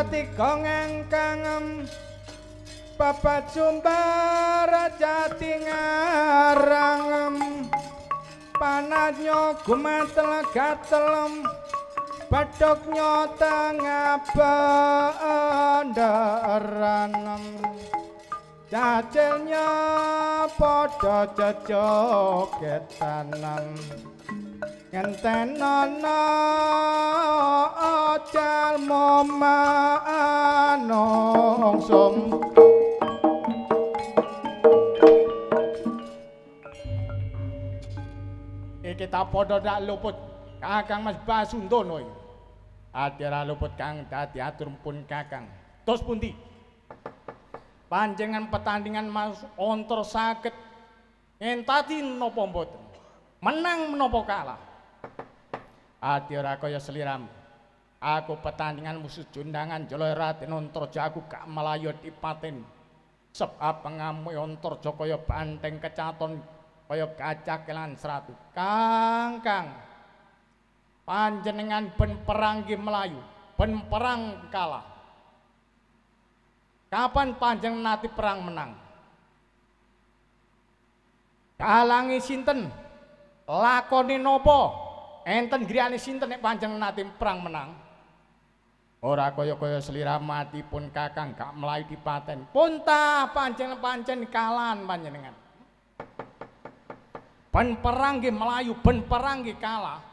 Ketiga ngangkang Bapak Jumbar jati ngarang panasnya gumatel gatelem badoknya tengah benderan cacilnya padha jejogetan ngentenono jalma manungsa. Iki tak padha dak luput Kakang Mas Basundono iki. Ati ora luput kang dadi atur pun Kakang. Terus pundi? Panjenengan pertandingan Mas Ontor saged ngentati napa mboten? Menang menapa kalah? Ati ora kaya sliramu. Aku pertandingan musuh jundangan Jala Raden Antarja aku gak melayu dipaten. Sebab pengamu Antarja kaya banteng kecaton kaya gajah kelan seratu. Kang Kang panjenengan ben perang nggih melayu, ben perang kalah. Kapan panjenengan nate perang menang? Dalangi sinten? Lakone napa? Enten griyane sinten nek panjenengan nate perang menang? Ora kaya-kaya slira mati pun Kakang gak melayu dipaten. Pun ta panjenengan pancen kalan panjenengan. Ben perang nggih melayu, ben perang nggih kalah.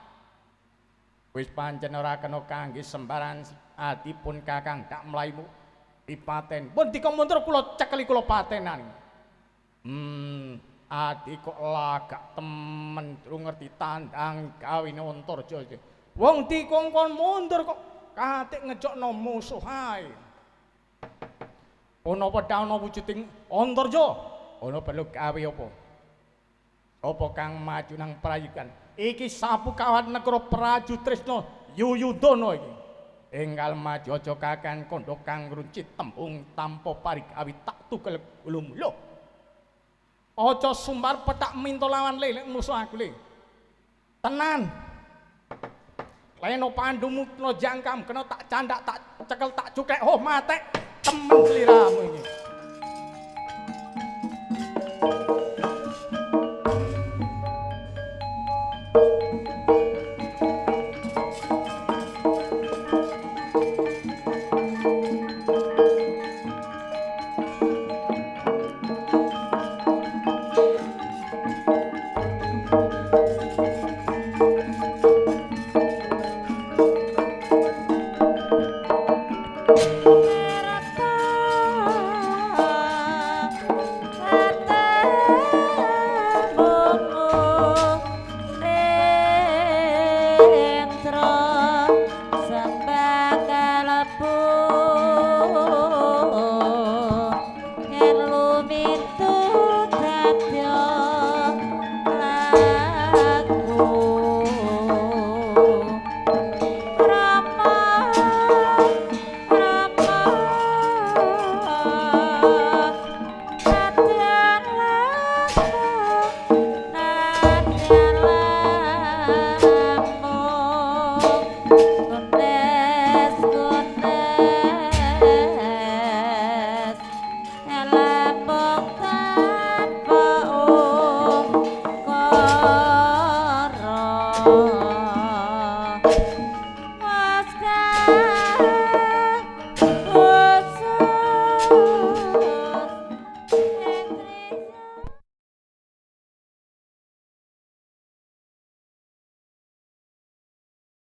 Wis pancen ora kena kangge sembaran atipun Kakang gak melayu dipaten. Pun dikon mundur kula cekeli kula patenan. Ati kok lagak temen durung ngerti tandang gawene Antarja iki. Wong dikongkon mundur kok katik ngejokno musuh ae. Ana pedhang ana wujuding Antarja, ana perlu gawe apa? Apa kang maju nang prayigan? Iki sapu kawat negara Praju Trisna Yuyudana iki. Enggal maju aja kakan kandha kang runcit tembung tanpa parigawi tak tugel gulum. Lho. Aja sumbar petak minta lawan le lek musuh aku le. Tenan. Leno pandumu kena jangkam, kena tak candak, tak cekel, tak cukek. Oh matek temen sliramu iki.